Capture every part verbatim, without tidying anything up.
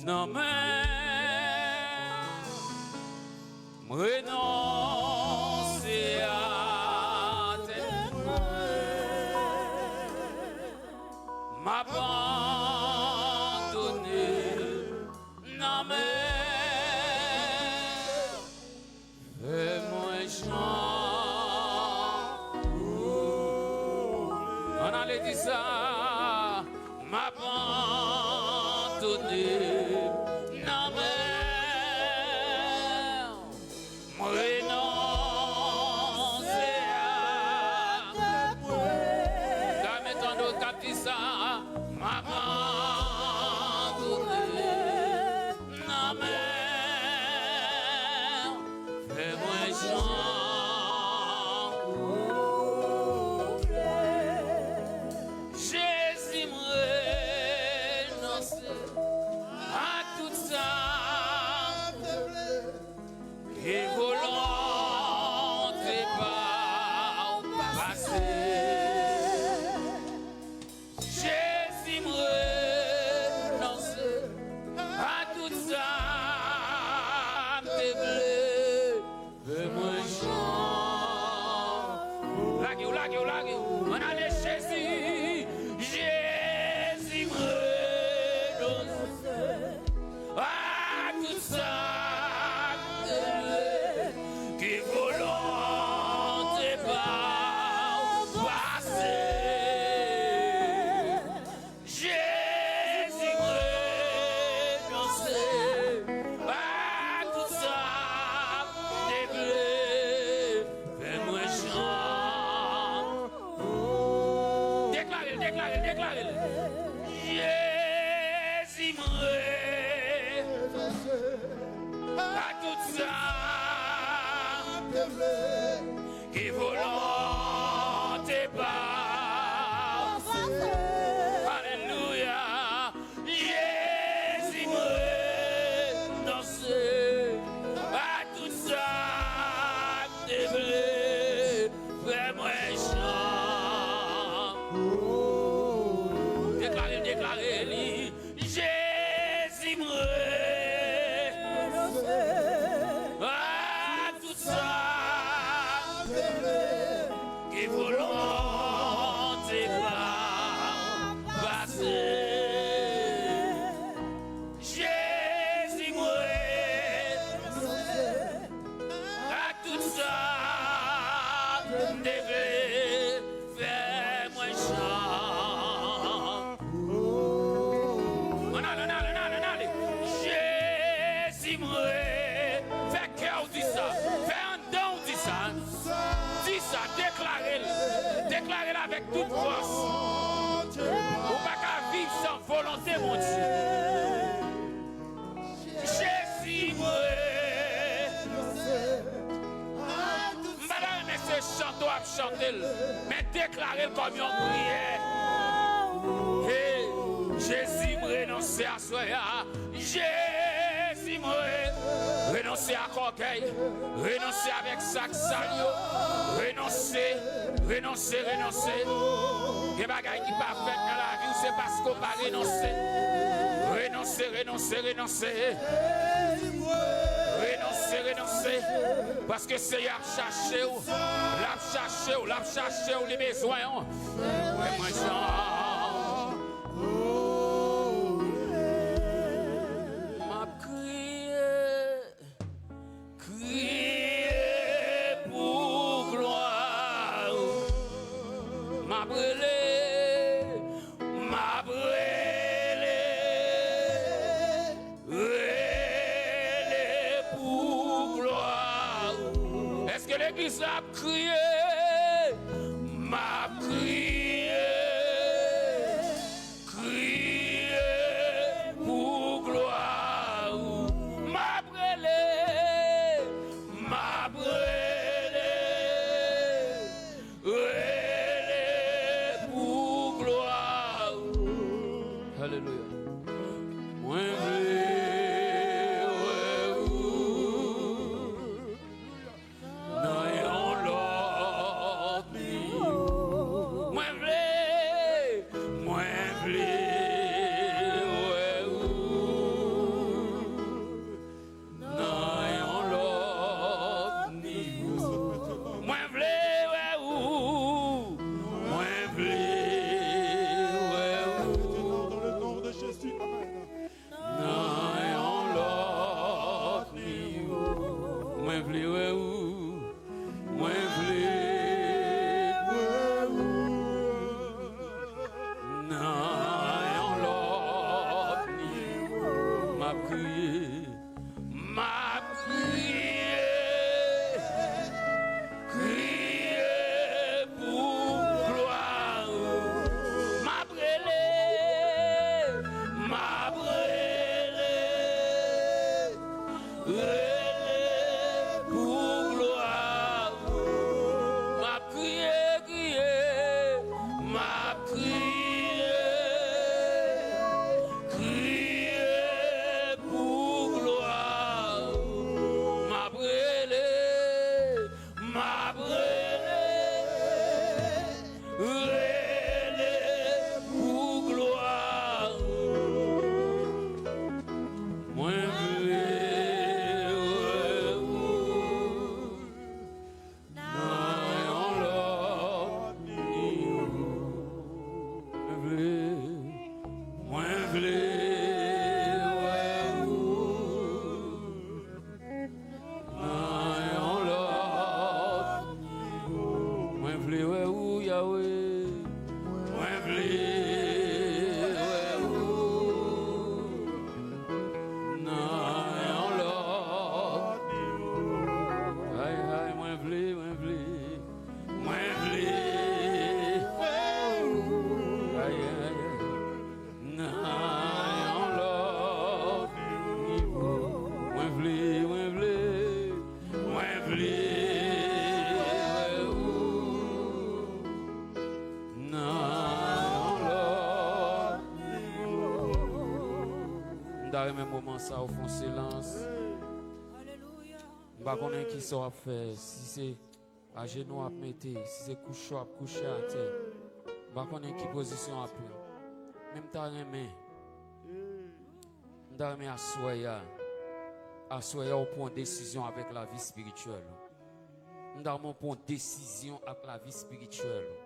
nan men. M renonse a tèt mwen. M abandone nan men. Fè mwen jan ou vle. Ann ale di sa. M abandone nan men. M renonse a. Sa men tande w k ap di sa. M abandone nan men w. Fè mwen jan ou vle. Jezi, m renonse a tout sa m te vle. Ke volonte pa w pase. Jezi, m renonse a tout sa m te vle. Fè mwen jan. Lage w, lage w, lage w. Ann ale Jezi. Jezi, m renonse a tout sa m te vle. Ke volonte pa w pase. Jezi, m renonse a tout sa m te vle. Fè mwen jan. Deklare l, deklare l, deklare l. Jezi, m renonse a tout sa m te vle. Ke volonte pa w. Alelouya. Jezi, m renonse a tout sa m te vle. Fè mwen jan. Deklare l, deklare li. Jezi, m renonse a tout sa m te vle. Ke volonte pa w pase. Jezi, m renonse a tout sa m te vle. Fè mwen jan. Ann ale, ann ale, ann ale, ann ale. Jezi, m renonse. Fè kè w di sa. Fè anndan w di sa. Di sa, deklare l. Deklare l avèk tout fòs. Ou pa ka viv san volonte Bondye. Jezi, m renonse. M pa ta renmen se chante w ap chante l, men deklare l kòm yon priyè. Hey, Jezi, m renonse aswè a. Jezi, m re-, renonse ak ògèy, renonse avèk sa k sal yo, renonse, renonse, renonse. Gen bagay ki pa fèt nan lavi w, se paske w pa renonse. Renonse, renonse, renonse. Renonse, renonse. Paske Seyè ap chache w, l ap chache w, l ap chache w, li bezwen w. Fè mwen jan. M ap kriye, kriye pou glwa ou. M ap rele, m ap rele, rele pou glwa ou. Èske legliz la ap kriye? M ap kriye, kriye pou glwa ou. M ap rele, m ap rele, rele pou glwa ou. Alelouya. Mwen vle wè ou. Nan yon lòt Rele pou glwa ou. M ap kriye, kriye, m ap kriye, kriye pou glwa ou. M ap rele, m ap rele, rele pou glwa ou. Mwen vle wè ou nan yon lòt nivo. Mwen vle, mwen vle wè ou nan yon lòt nivo. Mwen vle wè ou, Yahweh. Mwen vle wè ou nan yon lòt nivo. Ay, ay, mwen vle, mwen vle. Mwen vle wè ou. Ay, ay, ay. Nan yon lòt nivo. Mwen vle, mwen vle, mwen vle wè ou nan yon lòt nivo. M ta renmen moman sa ou fè yon silans. Alelouya. M pa konnen ki sa w ap fè, si se ajenou w ap mete, si se kouche w ap kouche atè. M pa konnen ki pozisyon w ap pran. Men m ta renmen, m ta renmen aswè a, aswè a ou pran desizyon avèk lavi espirityèl ou. M ta renmen ou pran desizyon ak lavi espirityèl ou.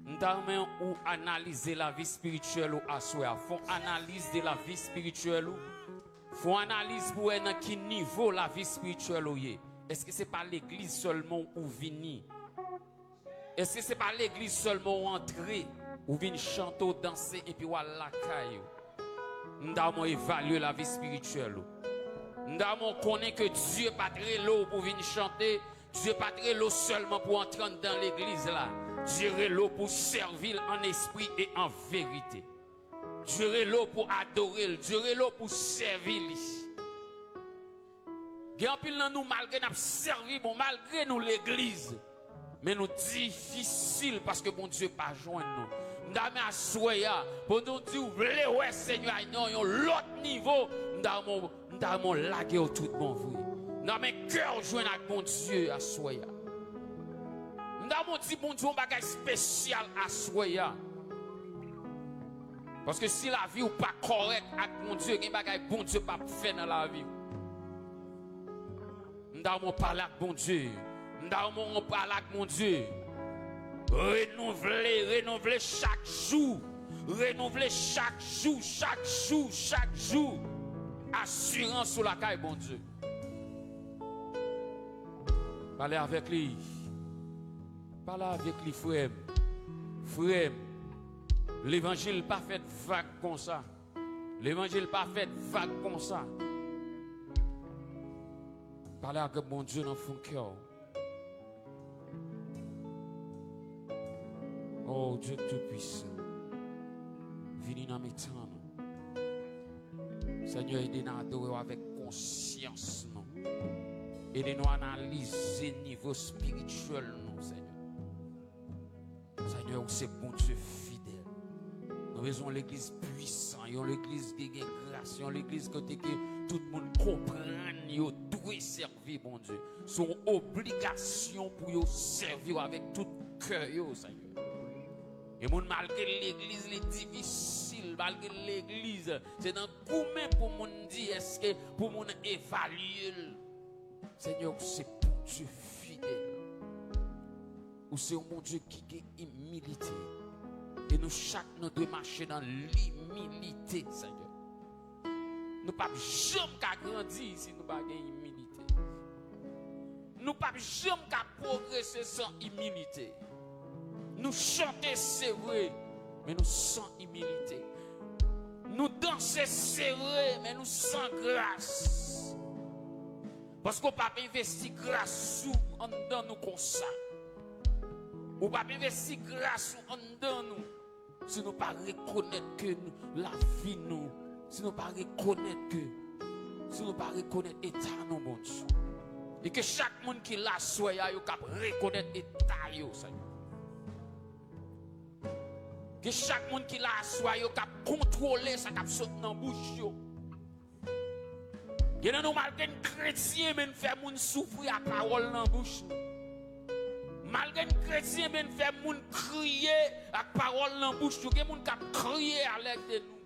M ta renmen ou analize lavi espirityèl ou aswè a. Fè yon analiz de lavi espirityèl ou. Fè yon analiz pou wè nan ki nivo lavi espirityèl ou ye. Èske se pa legliz sèlman ou vini? Èske se pa legliz sèlman ou antre, ou vin chante, ou danse, epi w al lakay ou? M ta renmen w evalye lavi espirityèl ou. M ta renmen w konnen ke Dye pa t rele w pou vin chante, Dye pa t rele w sèlman pou antre anndan legliz la. Dye rele w pou sèvi l an espri e an verite. Dye rele w pou adore l. Dye rele w pou sèvi li. Gen anpil nan nou, malgre n ap sèvi Bon, malgre nou legliz, men nou difisil paske Bondye pa jwenn nou. M ta renmen aswè a, pandan w di w vle wè Senyè a nan yon lòt nivo, m ta renmen w M ta renmen w lage w tout bon vre. M ta renmen kè w jwenn ak Bondye aswè a. M ta renmen w di Bondye yon bagay espesyal aswè a. Paske si lavi w pa kòrèk ak Bondye, gen bagay Bondye p ap fè nan lavi w. M ta renmen w pale ak Bondye. M ta renmen w pale ak Bondye. Renouvle, renouvle chak jou. Renouvle chak jou, chak jou, chak jou. Asirans ou lakay Bondye. Pale avèk li. Pale avèk li, frè m. Frè m. Levanjil pa fèt vag konsa. Levanjil pa fèt vag konsa. Pale ak Bondye nan fon kè w. O Dye Toupisan, vini nan mitan nou. Senyè, ede n adore w avèk konsyans nou. Ede nou analize nivo espirityèl nou, Senyè. Senyè, ou se Bondye fidèl. Nou bezwen yon legliz pwisan, yon legliz ki gen gras, yon legliz kote ke tout moun konprann yo dwe sèvi Bondye. Se yon obligasyon pou yo sèvi w avèk tout kè yo, Senyè. E moun, malgre legliz li difisil, malgre legliz se nan goumen pou moun di èske, pou moun evalye l. Senyè, ou se Bondye fidèl. Ou se yon Bondye ki gen imilite. E nou chak, nou dwe mache nan limilite, Senyè. Nou p ap janm ka grandi si nou pa gen imilite. Nou p ap janm ka pwogrese san imilite. Nou chante, se vre, men nou san imilite. Nou danse, se vre, men nou san gras. Paske w p ap envesti gras ou anndan nou konsa. Ou p ap envesti gras ou anndan nou si nou pa rekonèt ke nou, lavi nou, si nou pa rekonèt ke si nou pa rekonèt eta nou, Bondye. E ke chak moun ki la aswè a, yo kab rekonèt eta yo, Senyè. Ke chak moun ki la aswè a, yo kab kontwole sa k ap sot nan bouch yo. Gen nan nou, malgre n kretyen, men n fè moun soufri ak pawòl nan bouch nou. Malgre n kretyen, men n fè moun kriye ak pawòl nan bouch nou. Gen moun k ap kriye alèg de nou.